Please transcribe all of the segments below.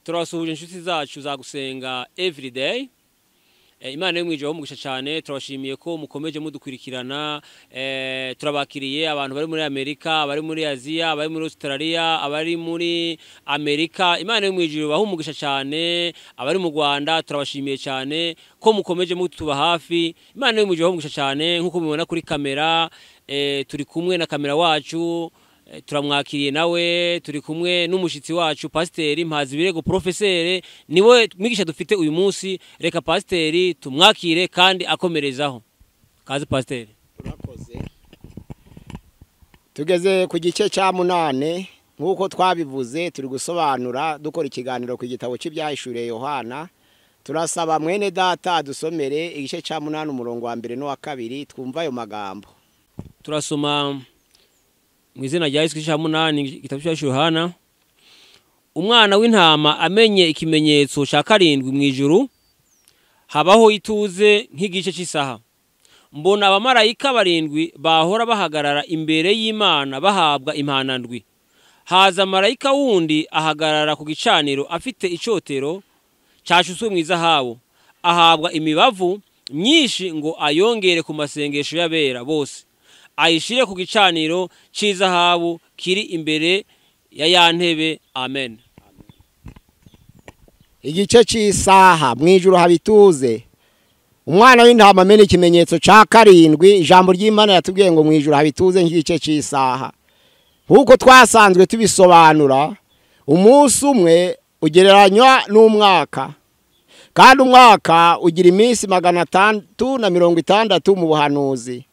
Turabasuhuje inshuti zacu za Gusenga Everyday. Imana yo mwijoro umugisha cyane. Turabashimiye ko mukomeje mudukurikirana. Turabakiriye abantu bari muri Amerika, abari muri Aziya, abari muri Australia, abari muri Amerika. Imana yo mwijoro baha umugisha cyane. Abari mu Rwanda turabashimiye cyane ko mukomeje mutuba hafi. Imana yo mwijoro umugisha cyane. Nkuko mubibona kuri kamera, turi kumwe na kamera wacu, turamwakiriye nawe. Turi kumwe n'umushitsi wacu, Pasiteri Mpazibirego Profesere, niwe mwigisha dufite uyu munsi. Reka Pasiteri tumwakire kandi akomerezaho. Kaze, Pasiteri. Urakoze. Tugeze ku gice cya munane. Nk'uko twabivuze, turi gusobanura, dukora ikiganiro ku gitabo cy'Ibyahishuriye Yohana. Turasaba mwene data dusomere igice cya munane, umurongo wa mbere n'uwa kabiri, twumva ayo magambo. Turasoma mu izina rya Yesu, cya munani, igitabo cya Yohana. Umwana w'intama amenye ikimenyetso cya karindwi, mu ijuru habaho ituze nk'igice cy'isaha. Mbona abamarayika barindwi bahora bahagarara imbere y'Imana, bahabwa impanda ndwi. Haza marayika wundi ahagarara ku gicaniro, afite icyotero cyashutswe mu izahabu, ahabwa imibavu myinshi ngo ayongere ku masengesho y'abera bose, ayishyire ku gicaniro cy'izahabu kiri imbere ya ya ntebe. Amen. Igice cy'isaha, mu ijuru haba ituze. Umwana w'intama amena ikimenyetso cya karindwi, ijambo ry'Imana yatubwiye ngo mu ijuru haba ituze nk'igice cy'isaha. Nk'uko twasanzwe tubisobanura, umunsi umwe ugereranywa n'umwaka, kandi umwaka ugira iminsi 660 mu buhanuzi.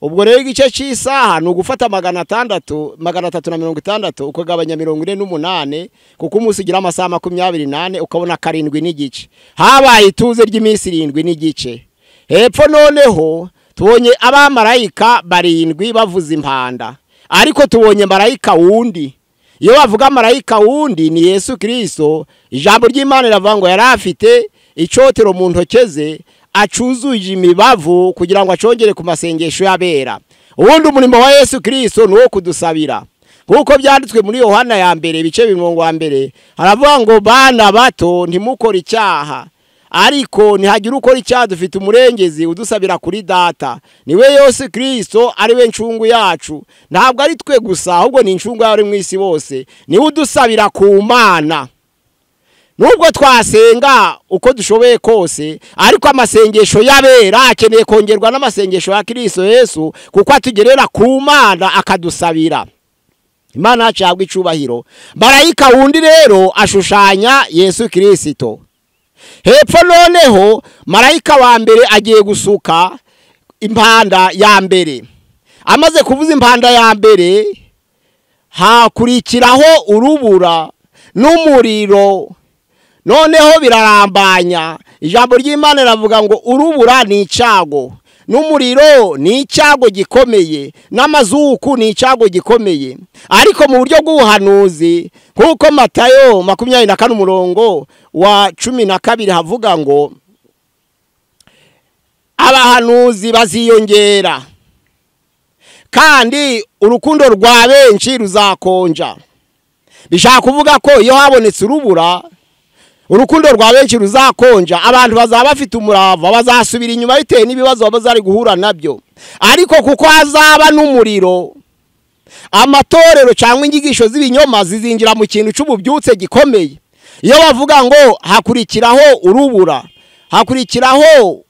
Ubwo rero igice cy'isaha ni ugufata 600, 360, ukagabanya 48, kuko umunsi ugira amasaha 24, ukabona karindwi n'igice. Habaye ituze ry'iminsi irindwi n'igice. Hepfo noneho tubonye abamarayika barindwi bavuza impanda, ariko tubonye marayika wundi. Iyo bavuga marayika wundi, ni Yesu Kirisito. Ijambo ry'Imana riravuga ngo yari afite icyotero mu ntoke ze acuzuje imibavu kugira ngo acongere ku masengesho y'abera. Ubundi umurimo wa Yesu Kirisito ni uwo kudusabira, nk'uko byanditswe muri Yohana ya mbere, ibice 1, haravuga ngo: "Bana bato, ntimukore icyaha, ariko ntihagire ukora icyaha, dufite umurengezi udusabira kuri Data, niwe Yesu Kirisito, ari we ncungu yacu." Ntabwo ari twe gusa, ahubwo ni incungu y'abari mu isi bose. Niwe udusabira ku Mana. Nubwo twasenga uko dushoboye kose, ariko amasengesho y'abera akeneye kongerwa n'amasengesho ya Kirisito Yesu, kuko atugerera ku Mana akadusabira. Imana yacu yabwa icubahiro. Marayika wundi rero ashushanya Yesu Kirisito. Hepfo noneho marayika wa mbere agiye gusuka impanda ya mbere. Amaze kuvuza impanda ya mbere, hakurikiraho urubura n'umuriro, noneho birarambanya. Ijambo ry'Imana riravuga ngo urubura ni icyago, n'umuriro ni icyago gikomeye, n'amazuku ni icyago gikomeye. Ariko mu buryo bw'ubuhanuzi, nk'uko Matayo 24 umurongo wa 12 havuga ngo abahanuzi baziyongera kandi urukundo rwa benshi ruzakonja, bishaka kuvuga ko iyo habonetse urubura, urukundo rwa benshi ruzakonja. Abantu bazaba bafite umurava, bazasubira inyuma bitewe n'ibibazo baba bari guhura nabyo. Ariko kuko hazaba n'umuriro, amatorero cyangwa inyigisho z'ibinyoma zizinjira mu kintu cy'ububyutse gikomeye. Iyo bavuga ngo hakurikiraho urubura, hakurikiraho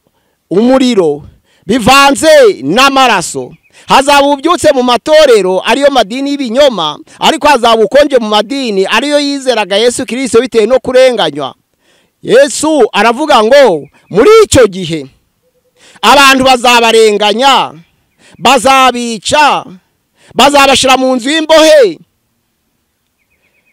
umuriro bivanze n'amaraso, hazaba ububyutse mu matorero, ariyo madini y'ibinyoma, ariko hazaba ubukonje mu madini ariyo yizeraga Yesu Kirisito bitewe no kurenganywa. Yesu aravuga ngo muri icyo gihe abantu bazabarenganya, bazabica, bazabashyira mu nzu y'imbohe,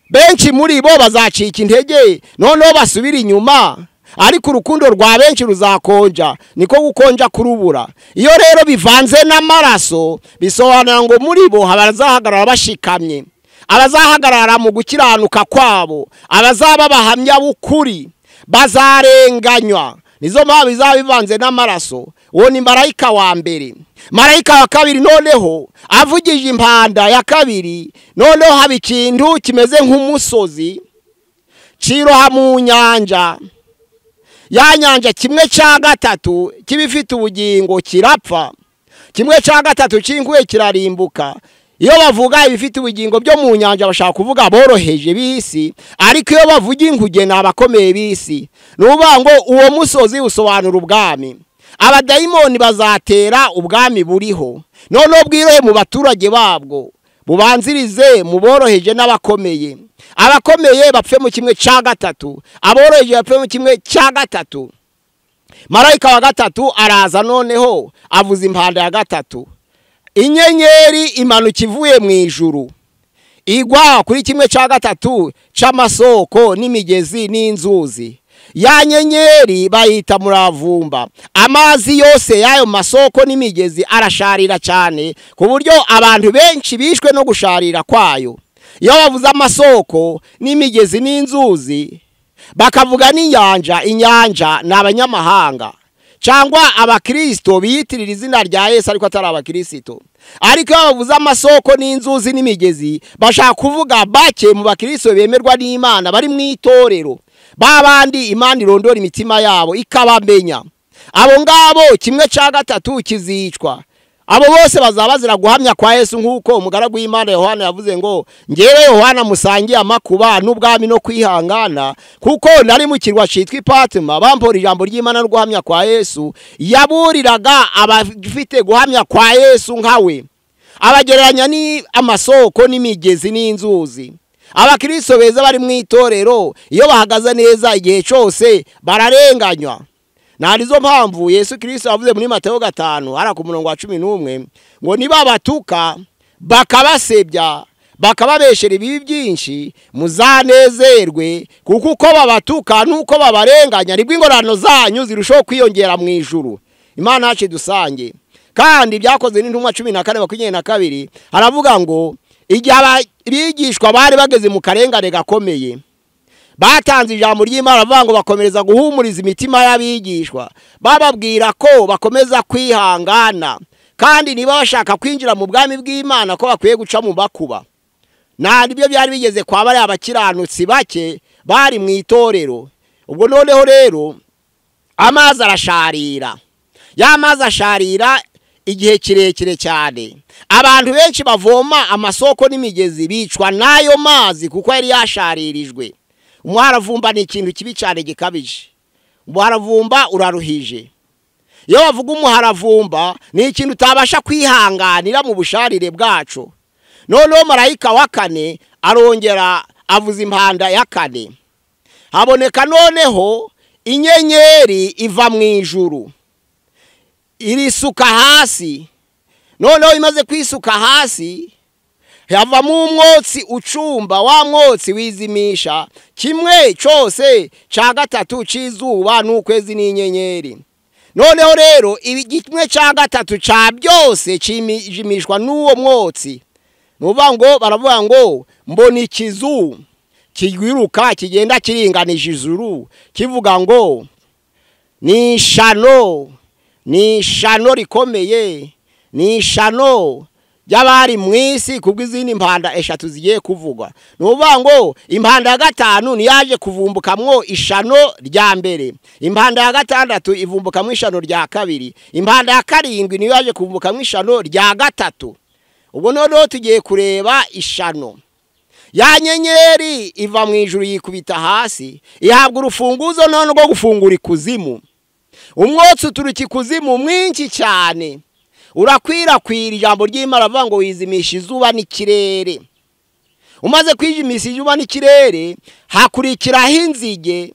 benshi muri bo bazacika intege, noneho basubira inyuma, ariko urukundo rwa benshi ruzakonja. Niko gukonja kurubura. Iyo rero bivanze n'amaraso, bisobanura ngo muri bo abazahagarara bashikamye, abazahagarara mu gukiranuka kwabo, abazaba bahamya b'ukuri bazarenganywa. Nizo mpamvu bizaba bivanze n'amaraso. Uwo ni marayika wa mbere. Marayika wa kabiri noneho avugije impanda ya kabiri, noneho haba ikintu kimeze nk'umusozi. Ciroha mu nyanja. Ya nyanja kimwe cya gatatu kibifite ubugingo kirapfa, kimwe cya gatatu cy'inkuye kirarimbuka. Iyo bavuga ibifite ubugingo byo mu nyanja bashaka kuvuga boroheje bisi, ariko iyo bavuga inkuge ni abakomeye bisi. Nuvuga ngo uwo musozi usobanura ubwami. Abadayimoni bazatera ubwami buriho, noneho bwirohe mu baturage babwo, bubanzirize mu boroheje n'abakomeye. Abakomeye bapfe mu kimwe cya gatatu, aboroheje bapfe mu kimwe cya gatatu. Marayika wa gatatu araza noneho avuza impanda ya gatatu. Inyenyeri imanuka ivuye mu ijuru igwa kuri kimwe cya gatatu c'amasoko n'imigezi n'inzuzi. Ya nyenyeri bayita muravumba. Amazi yose y'ayo masoko n'imigezi arasharira cyane, ku buryo abantu benshi bishwe no gusharira kwayo. Iyo bavuze amasoko n'imigezi n'inzuzi bakavuga n'inyanja, inyanja ni abanyamahanga cyangwa abakristo biyitirira izina rya Yesu ariko atari abakristo. Ariko iyo bavuze amasoko n'inzuzi n'imigezi bashaka kuvuga bake mu bakristo bemerwa n'Imana bari mu itorero, babandi Imana irondora imitima yabo ikabamenya. Abo ngabo kimwe cya gatatu kizicwa. Abo bose bazaba bazira guhamya kwa Yesu, nk'uko umugaragu w'Imana Yohana yavuze ngo ngewe Yohana musangiye amakuba n'ubwami no kwihangana, kuko nari mu kirwa citwa Patma bampora ijambo ry'Imana no guhamya kwa Yesu. Yaburiraga abafite guhamya kwa Yesu nkawe, abagereranya ni amasoko n'imigezi n'inzuzi. Abakristo beza bari mu itorero iyo bahagaze neza igihe cyose bararenganywa. Narizo mpamvu Yesu Kristo avuze muri Mateo 5 ara ku murongo wa 11 ngo niba batuka bakabasebya bakababeshera ibibi byinshi muzanezerwe, kuko uko babatuka nuko babarenganya nibwo ingorano zanyu zirushaho kwiyongera mu ijuru. Imana yacu dusange. Kandi byakoze n'intumwa 14:22 haravuga ngo igihe abigishwa bari bageze mu karengane gakomeye batanze ijambo ry'Imana bavuga ngo bakomereza guhumuriza imitima y'abigishwa, bababwira ko bakomeza kwihangana kandi niba bashaka kwinjira mu bwami bw'Imana ko bakwiye guca mu bakuba. Nibyo byari bigeze kwa bari abakiranutsi bake bari mu itorero. Ubwo noneho rero amazi arasharira, ya mazi asharira igihe kirekire cyane. Abantu benshi bavoma amasoko n'imigezi bicwa n'ayo mazi kuko yari yasharirijwe. Umuharavumba ni ikintu kibi cyane gikabije. Umuharavumba uraruhije. Iyo bavuga umuharavumba ni ikintu utabasha kwihanganira mu busharire bwacu. Noneho marayika wa kane arongera avuza impanda ya kane. Haboneka noneho inyenyeri iva mu ijuru irisuka hasi. Noneho imaze kwisuka hasi havamo umwotsi ucumba, wa mwotsi wizimisha kimwe cyose cya gatatu cy'izuba n'ukwezi n'inyenyeri. Noneho rero kimwe cya gatatu cya byose cyimishwa n'uwo mwotsi. Nuvuga ngo baravuga ngo mbona ikizu kigwiruka kigenda kiringanije ijuru, kivuga ngo ni ishano, ni ishano rikomeye, ni ishano ry'abari mu isi kubw'izindi mpanda eshatu zigiye kuvugwa. Nuvuga ngo impanda ya gatanu niyaje kuvumbukamwo ishano rya mbere, impanda ya gatandatu ivumbukamwo ishano rya kabiri, impanda ya karindwi niyo yaje kuvumbukamwo ishano rya gatatu. Ubwo noneho tugiye kureba ishano. Ya nyenyeri iva mu ijuru yikubita hasi, ihabwa urufunguzo none rwo gufungura ikuzimu. Umwotsi uturuka ikuzimu mwinshi cyane urakwirakwira. Ijambo ry'Imana avuga ngo wizimisha izuba n'ikirere. Umaze kwijimisha izuba n'ikirere hakurikiraho inzige.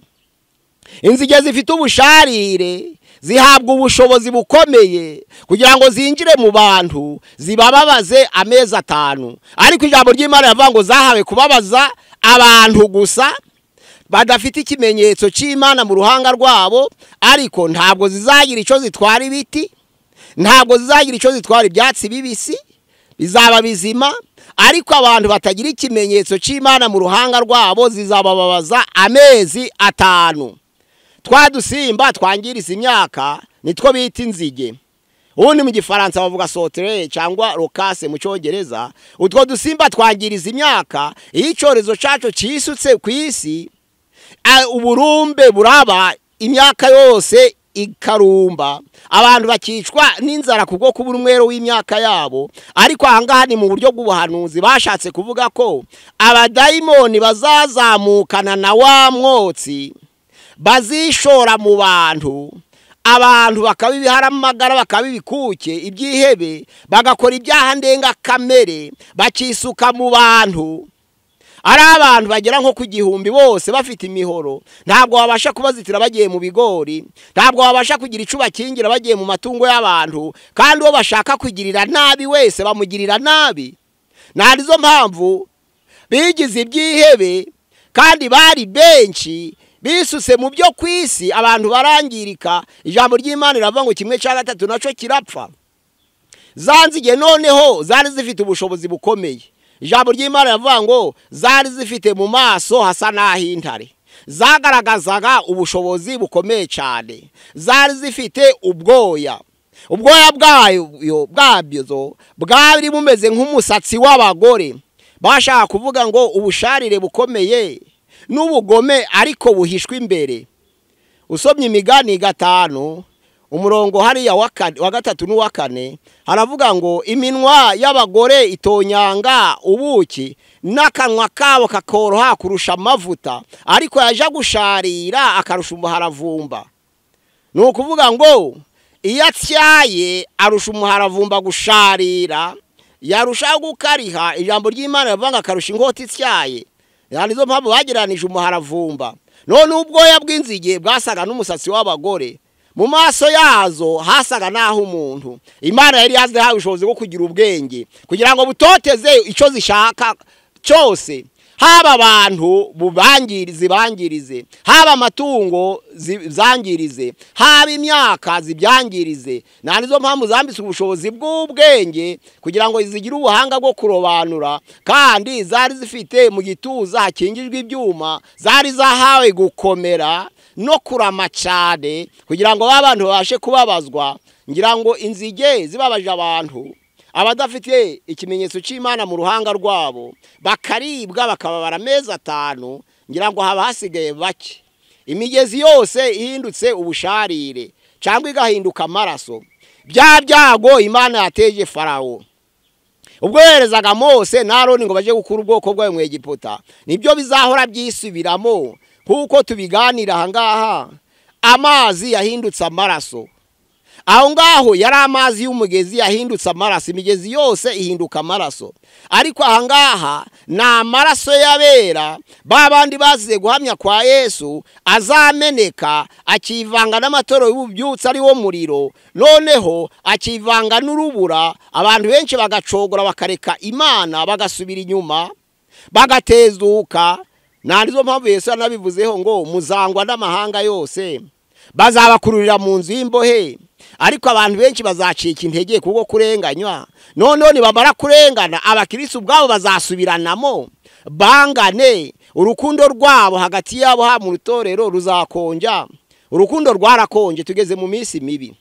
Inzige zifite ubusharire zihabwa ubushobozi bukomeye kugira ngo zinjire mu bantu zibababaze amezi 5. Ariko ijambo ry'Imana yavuga ngo zahawe kubabaza abantu gusa badafite ikimenyetso cy'Imana mu ruhanga rwabo, ariko ntabwo zizagira icyo zitwara ibiti, ntabwo zizagira icyo zitwara ibyatsi bibisi, bizaba bizima. Ariko abantu batagira ikimenyetso cy'Imana mu ruhanga rwabo zizabababaza amezi 5. Twa dusimba twangiriza imyaka nitwo bita inzige. Ubundi mu gifaransa bavuga sauterelle cyangwa locust mu cyongereza. Utwo dusimba twangiriza imyaka, iyo icyorezo cyacu cyisutse ku isi Uburumbe buraba, imyaka yose ikarumba, abantu bakicwa n'inzara kubwo kubura umwero w'imyaka yabo. Ariko ahangaha ni mu buryo bw'ubuhanuzi, bashatse kuvuga ko abadayimoni bazazamukana na wa mwotsi, bazishora mu bantu, abantu bakaba ibiharamagara, bakaba ibikuke, ibyihebe, bagakora ibyaha ndengakamere, bakisuka mu bantu. Ari abantu bagera nko ku 1000 bose bafite imihoro, ntabwo babasha kubazitira bagiye mu bigori, ntabwo babasha kugira ico bakingira bagiye mu matungo y'abantu, kandi uwo bashaka kugirira nabi wese bamugirira nabi. Narizo mpamvu bigize ibyihebe, kandi bari benshi bisuse mu byo kwisi, abantu barangirika. Ijambo ry'Imana riravuga ngo 1/3 naco kirapfa. Zanzige noneho zari zifite ubushobozi bukomeye. Ijambo ry'Imana riravuga ngo zari zifite mu maso hasa n'ah'intare, zagaragazaga ubushobozi bukomeye cyane. Zari zifite ubwoya, ubwoya bwabyo bwari bumeze nk'umusatsi w'abagore. Bashaka kuvuga ngo ubusharire bukomeye n'ubugome ariko buhishwe imbere. Usomye Imigani 5 umurongo hariya wa 3 n'uwa 4 haravuga ngo iminwa y'abagore itonyanga ubuki, n'akanwa kabo kakoroha kurusha amavuta, ariko yaja gusharira akarusha umuharavumba. Ni ukuvuga ngo iyo atyaye arusha umuharavumba gusharira, yarusha gukariha. Ijambo ry'Imana rivuga ngo akarusha inkota ityaye. Nizo mpamvu bagereranije umuharavumba. None ubwoya bw'inzige bwasaga n'umusatsi w'abagore, mu maso yazo hasaga naho umuntu. Imana yari yazihaye ubushobozi bwo kugira ubwenge kugira ngo butoteze icyo zishaka cyose, haba abantu zibangirize, haba amatungo zangirize, haba imyaka zibyangirize. Nizo mpamvu zambitswe ubushobozi bw'ubwenge kugira ngo zigire ubuhanga bwo kurobanura, kandi zari zifite mu gituza hakingijwe ibyuma, zari zahawe gukomera no kurama cyane kugira ngo abantu babashe kubabazwa. Ngira ngo inzige zibabaje abantu abadafite ikimenyetso cy'Imana mu ruhanga rwabo, bakaribwa bakababara amezi 5, ngira ngo haba hasigaye bake. Imigezi yose ihindutse ubusharire cyangwa igahinduka amaraso. Bya byago Imana yateje Farawo ubwo yoherezaga Mose na Aroni ngo baje gukura ubwoko bwayo mu Egiputa, nibyo bizahora byisubiramo kuko tubiganira ahangaha. Amazi yahindutse amaraso. Aho ngaho yari amazi y'umugezi yahindutse amaraso, imigezi yose ihinduka amaraso. Ariko ahangaha ni amaraso y'abera, babandi bazize guhamya kwa Yesu, azameneka akivanga n'amatoro y'ububyutse ari wo muriro, noneho akivanga n'urubura, abantu benshi bagacogora bakareka Imana, bagasubira inyuma, bagatezuka. Narizo mpamvu Yesu yanabivuzeho ngo muzangwa n'amahanga yose, bazabakururira mu nzu y'imbohe. Ariko abantu benshi bazacika intege kubwo kurenganywa. None nibamara kurengana, abakristo ubwabo bazasubiranamo, bangane. Urukundo rwabo hagati yabo ha mu rutorero ruzakonja. Urukundo rwarakonje, tugeze mu minsi mibi.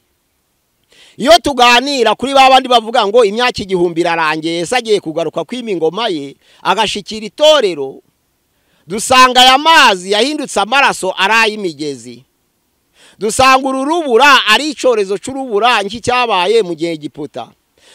Iyo tuganira kuri babandi bavuga ngo imyaka 1000 irarangiye, Yesu agiye kugaruka kwima ingoma ye agashikira itorero, dusanga aya mazi yahindutse amaraso ari ay'imigezi. Dusanga urubura ari icyorezo cy'urubura nk'icyabaye mu gihe Egiputa.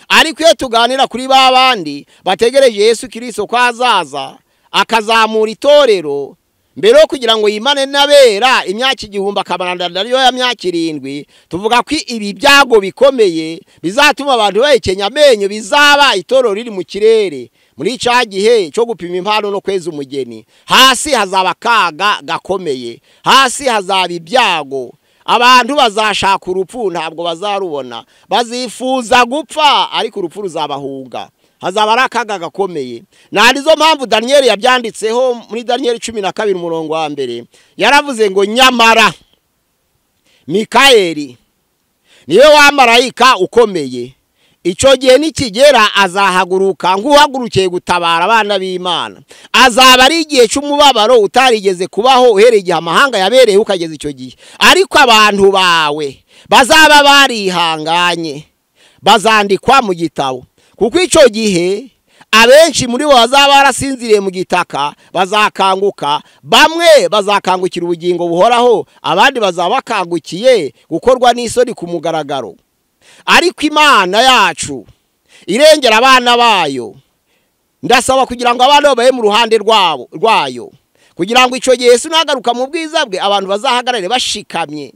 Ariko iyo tuganira kuri babandi bategereje Yesu Kristo ko azaza akazamura itorero mbere yo kugira ngo yimane n'abera imyaka 1000 akabaranda nayo ya myaka 7, tuvuga ko ibi byago bikomeye bizatuma abantu bahekenya amenyo, bizaba itorero riri mu kirere muri cya gihe cyo gupima impano no kweza umugeni. Hasi hazaba kaga gakomeye, hasi hazaba ibyago, abantu bazashaka urupfu ntabwo bazarubona, bazifuza gupfa ariko urupfu ruzabahunga. Hazaba ari akaga gakomeye. Narizo mpamvu Daniel yabyanditseho muri Daniel 12 umurongo wa 1, yaravuze ngo nyamara Mikaeli niwe wa marayika ukomeye, icyo gihe nikigera azahaguruka nk'uhagurukiye gutabara abana b'Imana. Azaba ari igihe cy'umubabaro utarigeze kubaho uhereye igihe amahanga yabereye ukageza icyo gihe. Ariko abantu bawe bazaba barihanganye bazandikwa mu gitabo, kuko icyo gihe Abenshi muri bo bazaba barasinziriye mu gitaka bazakanguka, bamwe bazakangukira ubugingo buhoraho, abandi bazaba bakangukiye gukorwa n'isoni ku mugaragaro. Ariko Imana yacu irengera abana bayo. Ndasaba kugira ngo abana babaye mu ruhande rwabo rwayo, kugira ngo icyo gihe Yesu nagaruka mu bwiza bwe abantu bazahagarare bashikamye,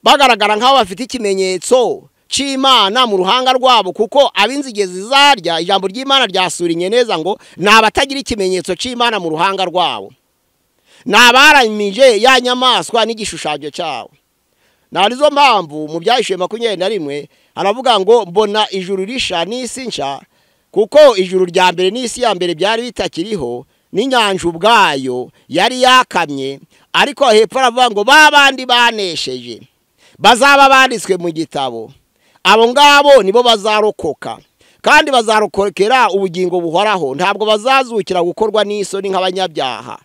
bagaragara nk'aho bafite ikimenyetso c'Imana mu ruhanga rwabo. Kuko ab'inzige zizarya, ijambo ry'Imana ryasurinye neza ngo ni abatagira ikimenyetso c'Imana mu ruhanga rwabo, ni abaramije ya nyamaswa n'igishushanyo cyabo. Narizo mpamvu mu Byahishuwe 21 haravuga ngo mbona ijuru risha n'isi nshya, kuko ijuru rya mbere n'isi ya mbere byari bitakiriho, n'inyanja ubwayo yari yakamye. Ariko hepfo aravuga ngo ba bandi banesheje bazaba banditswe mu gitabo, abo ngabo nibo bazarokoka, kandi bazarokokera ubugingo buhoraho, ntabwo bazazukira gukorwa n'isoni nk'abanyabyaha.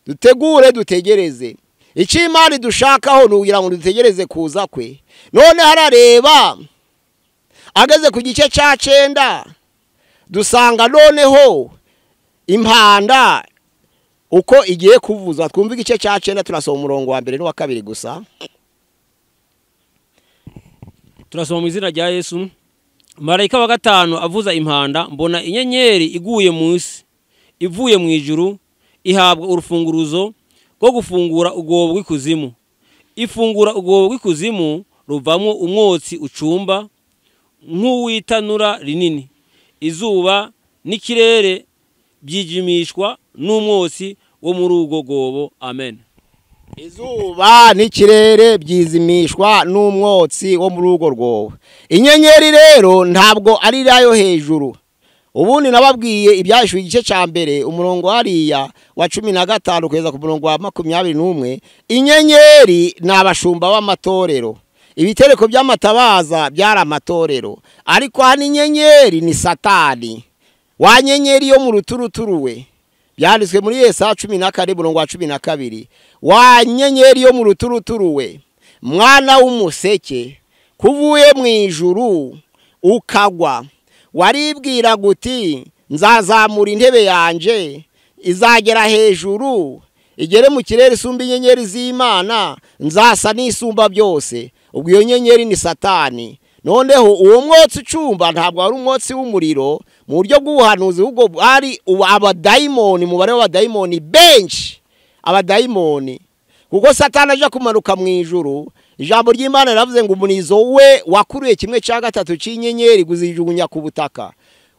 Dutegure, dutegereze. Icyo Imana idushakaho ni ukugira ngo dutegereze kuza kwe. None harareba ageze ku gice cya 9 dusanga noneho impanda uko igiye kuvuza. Twumva igice cya 9, turasoma umurongo wa mbere n'uwa kabiri gusa. Turasoma mu izina rya Yesu. Marayika wa gatanu avuza impanda, mbona inyenyeri iguye mu isi ivuye mu ijuru, ihabwa urufunguruzo rwo gufungura ubwobo bw'ikuzimu. Ifungura ubwobo bw'ikuzimu, ruvamo umwotsi ucumba nk'uw'itanura rinini. Izuba n'ikirere byijimishwa n'umwotsi wo muri ubwo bwobo. Amen. Izuba n'ikirere byizimishwa n'umwotsi wo muri urwo rwobo. Inyenyeri rero ntabwo ari irayo hejuru. Ubundi nababwiye Ibyahishuwe igice cya mbere umurongo hariya wa 15 kugeza ku murongo wa 21. Inyenyeri ni abashumba b'amatorero, ibitereko by'amatabaza byari amatorero, ariko hano inyenyeri ni Satani, wa nyenyeri yo mu ruturuturu we. Byanditswe muri Yesaya 14 umurongo wa 12. Wa nyenyeri yo mu ruturuturu we, mwana w'umuseke, kuvuye mu ijuru ukagwa, waribwira guti nzazamura intebe yanje izagera hejuru, igere mu kirere isumba inyenyeri z'Imana, nzasa n'isumba byose. Ubwo iyo nyenyeri ni Satani. Noneho uwo mwotsi ucumba ntabwo ari umwotsi w'umuriro mu buryo bw'ubuhanuzi, ahubwo ari abadayimoni, umubare w'abadayimoni benshi, abadayimoni. Kuko Satani aje kumanuka mu ijuru, ijambo ry'Imana riravuze ngo umunizo we wakuruye 1/3 cy'inyenyeri guzijugunya ku butaka.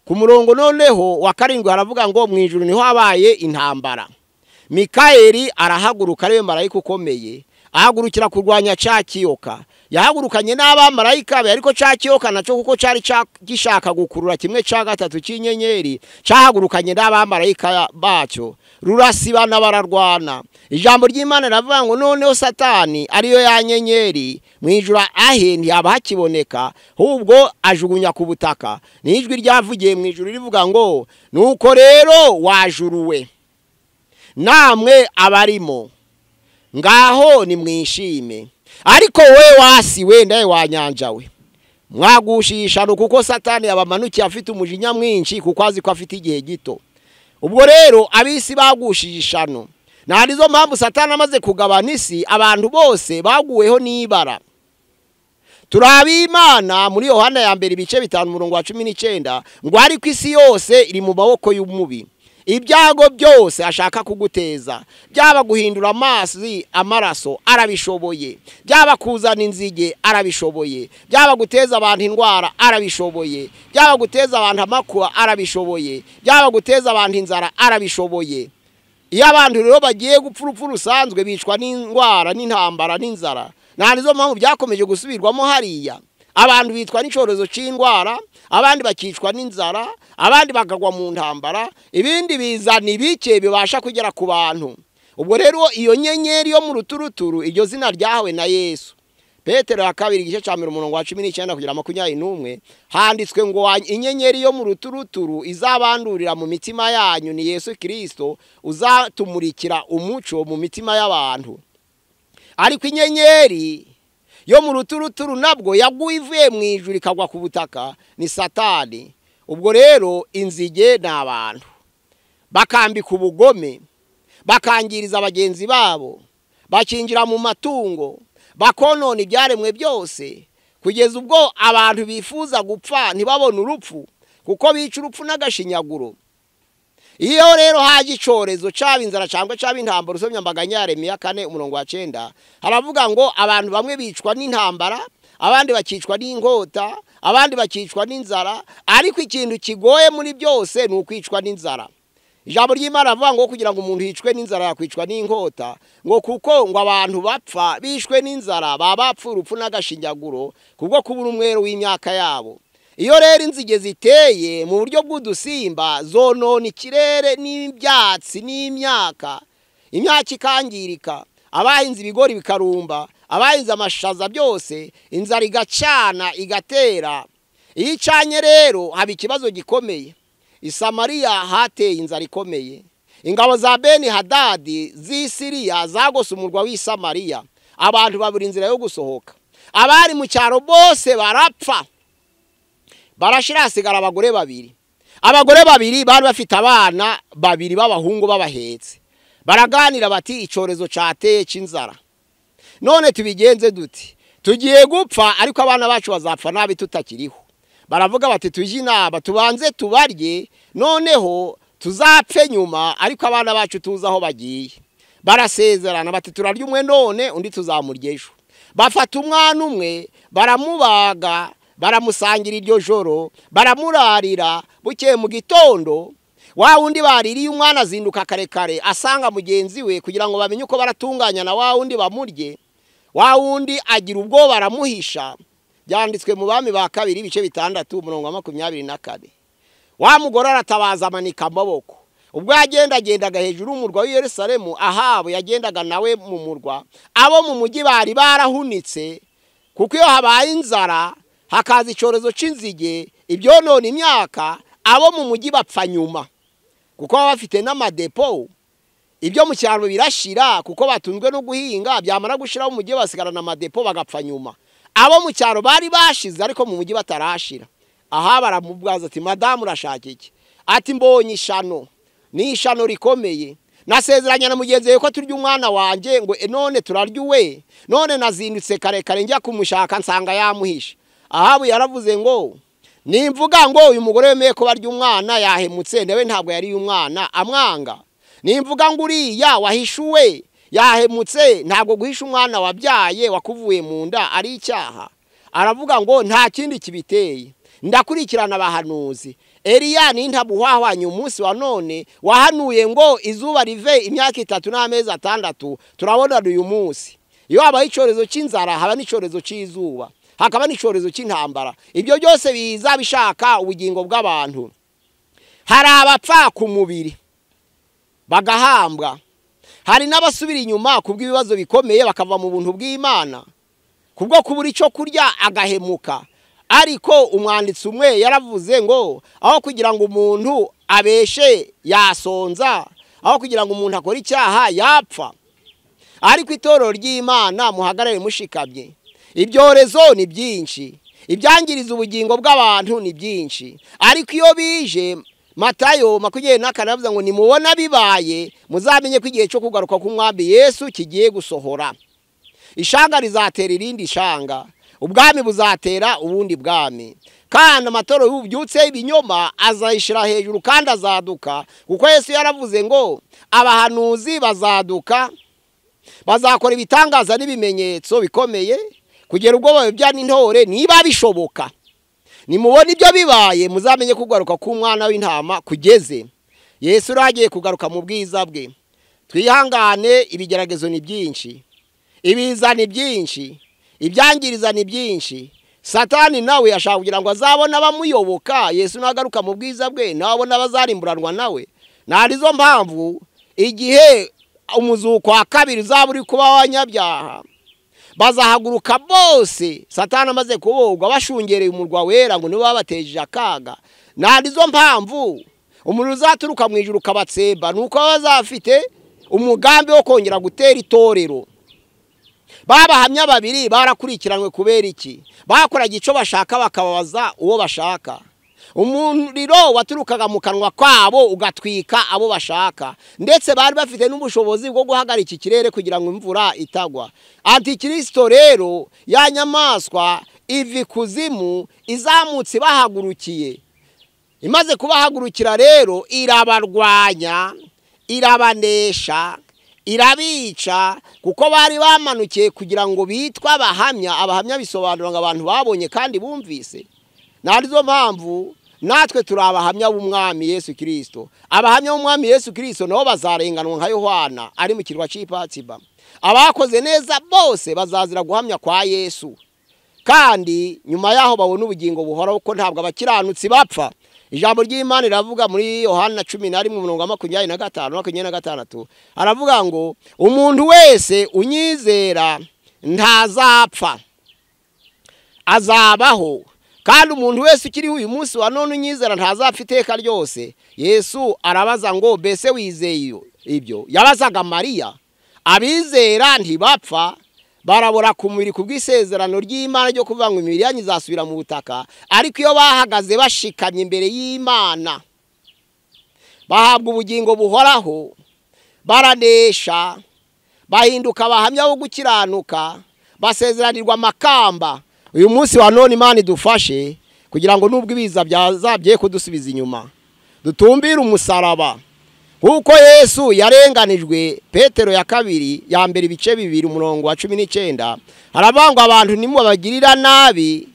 Ku murongo noneho wa 7 haravuga ngo mu ijuru niho habaye intambara. Mikayeli arahaguruka, ariwe marayika ukomeye, ahagurukira kurwanya ca kiyoka. Yahagurukanye n'abamarayika be, ariko ca kiyoka naco kuko cari gishaka gukurura 1/3 cy'inyenyeri, cahagurukanye n'abamarayika bacyo, rurasibana bararwana. Ijambo ry'Imana riravuga ngo noneho Satani ariyo ya nyenyeri mu ijuru ahe ntiyaba hakiboneka, ahubwo ajugunya ku butaka. N'ijwi ryavugiye mu ijuru rivuga ngo nuko rero wajuruwe namwe abarimo, ngaho nimwishime. Ariko we wasi we ndaye wanyanja we, mwagushisha kuko Satani yabamanukiye afite umujinya mwinshi, kuko azi ko afite igihe gito. Ubwo rero abisi bagushije ishano. Narizo mpamvu Satani amaze kugabana isi, abantu bose baguweho n'ibara. Turabi Imana muri Yohana ya mbere ibice 5 umurongo wa 19 ngo ariko isi yose iri mu maboko y'umubi. Ibyago byose ashaka kuguteza, byaba guhindura amazi amaraso arabishoboye, byaba kuzana inzige arabishoboye, byaba guteza abantu indwara arabishoboye, byaba guteza abantu amakuba arabishoboye, byaba guteza abantu inzara arabishoboye. Iyo abantu rero bagiye gupfa urupfu rusanzwe bicwa n'indwara n'intambara n'inzara. Narizo mpamvu byakomeje gusubirwamo hariya. Abantu bitwa n'icyorezo c'indwara, abandi bakicwa n'inzara, abandi bakagwa mu ntambara, ibindi bizana ibike bibasha kugera ku bantu. Ubwo rero iyo nyenyeri yo mu ruturuturu, iryo zina ryahawe na Yesu. Petero ya kabiri igice ca 1 19 kugera 21 handitswe ngo inyenyeri yo mu ruturuturu izabandurira mu mitima yanyu ni Yesu Kristo, uzatumurikira umuco mu mitima y'abantu. Ariko inyenyeri yo mu ruturuturu nabwo yaguye ivuye mu ijuru ikagwa ku butaka ni Satani. Ubwo rero inzige ni abantu bakambika ubugome, bakangiriza bagenzi babo, bakinjira mu matungo, bakonona ibyaremwe byose, kugeza ubwo abantu bifuza gupfa ntibabone urupfu, kuko bica urupfu n'agashinyaguro. Iyo rero haje icyorezo caba inzara cyangwa caba intambara, usomye amaganya ya Yeremiya 4:9 haravuga ngo abantu bamwe bicwa n'intambara, abandi bakicwa n'inkota, abandi bakicwa n'inzara, ariko ikintu kigoye muri byose ni ukwicwa n'inzara. Ijambo ry'Imana avuga ngo kugira ngo umuntu yicwe n'inzara yakwicwa n'inkota, ngo kuko ngo abantu bapfa bishwe n'inzara baba bapfa urupfu n'agashinyaguro kubwo kubura umwero w'imyaka yabo. Iyo rero inzige ziteye mu buryo bw'udusimba zonona ikirere n'ibyatsi n'imyaka, imyaka ikangirika, abahinze ibigori bikarumba, abahinze amashaza byose, inzara igacana igatera. Iyo icanye rero haba ikibazo gikomeye. I Samariya hateye inzara ikomeye. Ingabo za Beni Hadadi z'i Siriya zagose umurwa w'i Samariya, abantu babura inzira yo gusohoka. Abari mu cyaro bose barapfa, barashira, hasigara abagore babiri. Abagore babiri bari bafite abana babiri b'abahungu babahetse. Baraganira bati icyorezo cyateye cy'inzara, none tubigenze duti? Tugiye gupfa ariko abana bacu bazapfa nabi tutakiriho. Baravuga bati tujye inama tubanze tubarye, noneho tuzapfe nyuma, ariko abana bacu tuzi aho bagiye. Barasezerana bati turarya umwe none undi tuzamurya ejo. Bafata umwana umwe baramubaga, baramusangira iryo joro, baramurarira. Bukeye mu gitondo wa wundi baririye umwana azinduka kare kare asanga mugenzi we kugira ngo bamenye uko baratunganya na wa wundi bamurye. Wa wundi agira ubwoba baramuhisha. Byanditswe mu Bami ba kabiri ibice 6 umurongo wa 24. Wa mugore aratabaza amanika amaboko. Ubwo yagendagendaga hejuru y'umurwa w'i Yerusalemu, Ahabu yagendaga nawe mu murwa. Abo mu mujyi bari barahunitse, kuko iyo habaye inzara hakaza icyorezo cy'inzige ibyonona imyaka, abo mu mujyi bapfa nyuma, kuko baba bafite n'amadepo. Ibyo mu cyaro birashira kuko batunzwe no guhinga, byamara gushiraho mu mujyi basigarana amadepo bagapfa nyuma. Abo mu cyaro bari bashize ariko mu mujyi batarashira. Aha baramubwaza ati madamu urashaka iki? Ati mbonye ishano, ni ishano rikomeye, nasezeranye na mugenzi we ko turya umwana wanjye, ngo none turarya uwe, none nazindutse kare kare njya kumushaka nsanga yamuhishe. Ahabu yaravuze ngo nimvuga ngo uyu mugore wemeye ko barya umwana yahemutse, nawe ntabwo yari umwana amwanga. Nimvuga ngo uriya wahishuwe yahemutse, ntabwo guhisha umwana wabyaye wakuvuye mu nda ari icyaha. Aravuga ngo nta kindi kibiteye, ndakurikirana abahanuzi. Eliya ni ntabuhwahwanya umunsi wa none wahanuye ngo izuba rive imyaka 3 n'amezi 6, turabona uyu munsi. Iyo habaye icyorezo cy'inzara haba n'icyorezo cy'izuba, hakaba n'icyorezo cy'intambara. Ibyo byose biza bishaka ubugingo bw'abantu. Hari abapfa ku mubiri bagahambwa, hari n'abasubira inyuma kubw'ibibazo bikomeye bakava mu buntu bw'Imana, kubwo kubura icyo kurya agahemuka. Ariko umwanditsi umwe yaravuze ngo aho kugira ngo umuntu abeshe yasonza, aho kugira ngo umuntu akore icyaha yapfa. Ariko itorero ry'Imana muhagarare mushikamye. Ibyorezo ni byinshi, ibyangiriza ubugingo bw'abantu ni byinshi, ariko iyo bije, Matayo 24 avuga ngo nimubona bibaye muzamenye ko igihe cyo kugaruka k'umwami Yesu kigiye gusohora. Ishanga rizatera irindi shanga, ubwami buzatera ubundi bwami, kandi amatoro y'ububyutse ibinyoma azayishira hejuru kandi azaduka, kuko Yesu yaravuze ngo abahanuzi bazaduka, bazakora ibitangaza n'ibimenyetso bikomeye kugera ubwo babibya n'intore niba bishoboka. Nimubona ibyo bibaye muzamenye kugaruka k'umwana w'intama kugeze. Yesu uragiye kugaruka mu bwiza bwe. Twihangane, ibigeragezo ni byinshi, ibiza ni byinshi, ibyangiriza ni byinshi. Satani nawe ashaka kugira ngo azabone abamuyoboka. Yesu nagaruka mu bwiza bwe nawe abona abazarimburanwa nawe. Narizo mpamvu igihe umuzuko wa kabiri uzaba uri kuba w'abanyabyaha, bazahaguruka bose Satani amaze kubogwa bashungereye umurwa wera ngo nibo babateje akaga. Narizo mpamvu umuriro uzaturuka mu ijuru ukabatsemba, nuko bazafite umugambi wo kongera gutera itorero. Babahamya babiri barakurikiranwe kubera iki? Bakoraga icyo bashaka bakababaza uwo bashaka. Umuriro waturukaga mu kanwa kwabo ugatwika abo bashaka, ndetse bari bafite n'ubushobozi bwo guhagarika ikirere kugira ngo imvura itagwa. Antikristo rero ya nyamaswa iva ikuzimu izamutse bahagurukiye, imaze kubahagurukira rero irabarwanya, irabanesha, irabica, kuko bari bamanukiye kugira ngo bitwe abahamya. Abahamya bisobanura ngo abantu babonye kandi bumvise. Narizo mpamvu natwe turi abahamya b'umwami Yesu Kristo. Abahamya b'umwami Yesu Kristo nabo bazarenganwa nka Yohana ari mu kirwa cy'Ipatsiba. Abakoze neza bose bazazira guhamya kwa Yesu, kandi nyuma yaho babona ubugingo buhoraho, ko ntabwo abakiranutsi bapfa. Ijambo ry'Imana riravuga muri Yohana 11 umurongo wa 25 26, aravuga ngo umuntu wese unyizera ntazapfa, azabaho, kandi umuntu wese ukiriho uyu munsi wa none unyizera ntazapfa iteka ryose. Yesu arabaza ngo mbese wizeye ibyo? Yabazaga Mariya. Abizera ntibapfa, barabora ku mubiri kubw'isezerano ry'Imana ryo kuvuga ngo imibiri yanyu izasubira mu butaka, ariko iyo bahagaze bashikamye imbere y'Imana bahabwa ubugingo buhoraho, baranesha, bahinduka abahamya bo gukiranuka, basezeranirwa amakamba. Uyu munsi wa none Imana idufashe kugira ngo nubwo ibiza byazabye kudusubiza inyuma, dutumbire umusaraba nkuko Yesu yarenganijwe. Petero ya kabiri ya mbere ibice 2 umurongo wa 19 harabangwa abantu nimubagirira nabi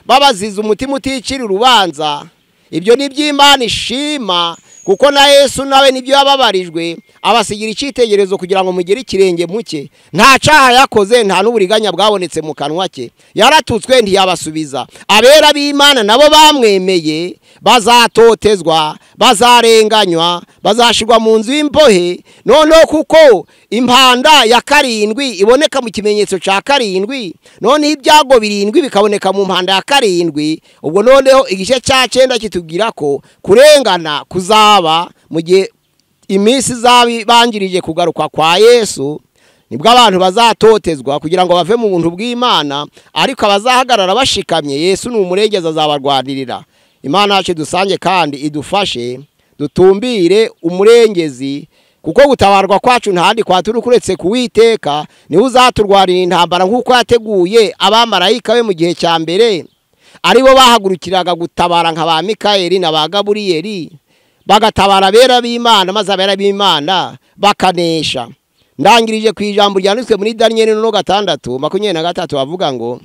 babaziza umutima uticira urubanza, ibyo ni by'Imana ishima, kuko na Yesu nawe nibyo yababarijwe, abasigira icyitegererezo kugira ngo mugere ikirenge muke. Nta cyaha yakoze, nta n'uburiganya bwabonetse mu kanwa ke, yaratutswe ntiyabasubiza. Abera b'Imana nabo bamwemeye bazatotezwa, bazarenganywa, bazashirwa mu nzu y'imbohe. Noneho kuko impanda ya 7 iboneka mu kimenyetso cya 7, noneho ibyago 7 bikaboneka mu mpanda ya 7, ubwo noneho igice cya 9 kitubwira ko kurengana kuzaba mu gihe iminsi izabangirije kugaruka kwa Yesu, nibwo abantu bazatotezwa kugira ngo bave mu buntu bw'Imana, ariko abazahagarara bashikamye Yesu ni umurengezi azabarwanirira. Imana yacu dusange kandi idufashe dutumbire umurengezi, kuko gutabarwa kwacu ntahandi kwaturuka uretse kuwiteka. Niwe uzaturwanira intambara nk'uko yateguye abamarayika be mu gihe cya mbere, aribo bahagurukiraga gutabara nka ba Mikayeli na ba Gaburiyeli, bagatabara abera b'Imana, maze abera b'Imana bakanesha. Ndangirije ku ijambo ryanditswe muri Daniyeli 6:23 bavuga ngo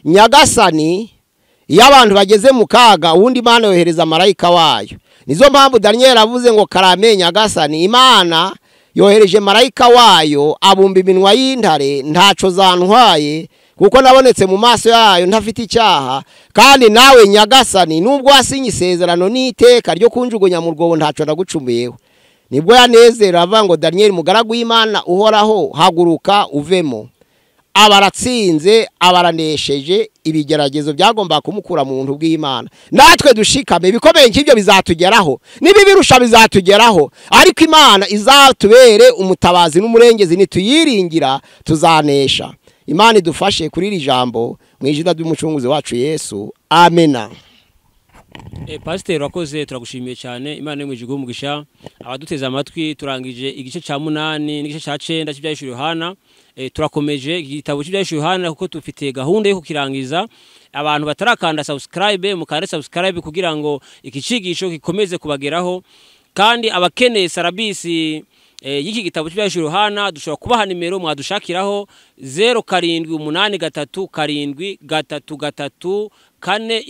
Nyagasani iyo abantu bageze mu kaga uwundi Imana yohereza marayika wayo. Nizo mpamvu Daniyeli avuze ngo karame Nyagasani, Imana yohereje marayika wayo abumba iminwa y'intare, ntaco zantwaye, kuko nabonetse mu maso yayo ntafite icyaha. Kandi nawe Nyagasani nubwo wasinye isezerano n'iteka ryo kunjugunya mu rwobo, ntaco nagucumuyeho. Nibwo yanezera avuga ngo Daniyeli mugaragu w'Imana uhoraho, haguruka uvemo. Abaratsinze, abaranesheje ibigeragezo byagomba kumukura mu buntu bw'Imana. Natwe dushikame, ibikomeye nk'ibyo bizatugeraho, n'ibibirusha bizatugeraho, ariko Imana izatubere umutabazi n'umurengezi, nituyiringira tuzanesha. Imana idufashe kuri iri jambo mu izina ry'umucunguzi wacu Yesu, amena. Pasiteri wakoze, turagushimiye cyane. Imana yo mu ijuru umugisha. Abaduteze amatwi, turangije igice cya 8 n'igice cya 9 cy'Ibyahishuriwe Yohana. Turakomeje igitabo cy'Ibyahishuriwe Yohana kuko tufite gahunda yo kukirangiza. Abantu batarakanda subscribe, mukande subscribe kugira ngo iki cigisho gikomeze kubageraho. Kandi abakeneye sarabisi y'iki gitabo cy'Ibyahishuriwe Yohana, dushobora kubaha nimero mwadushakiraho 0783 7 3 3 4 8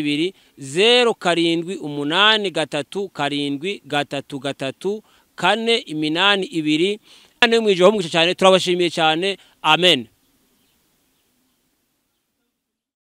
2, 0783 7 3 3 4 8 2. Imana yo mu ijuru cyane, turabashimiye cyane. Amen.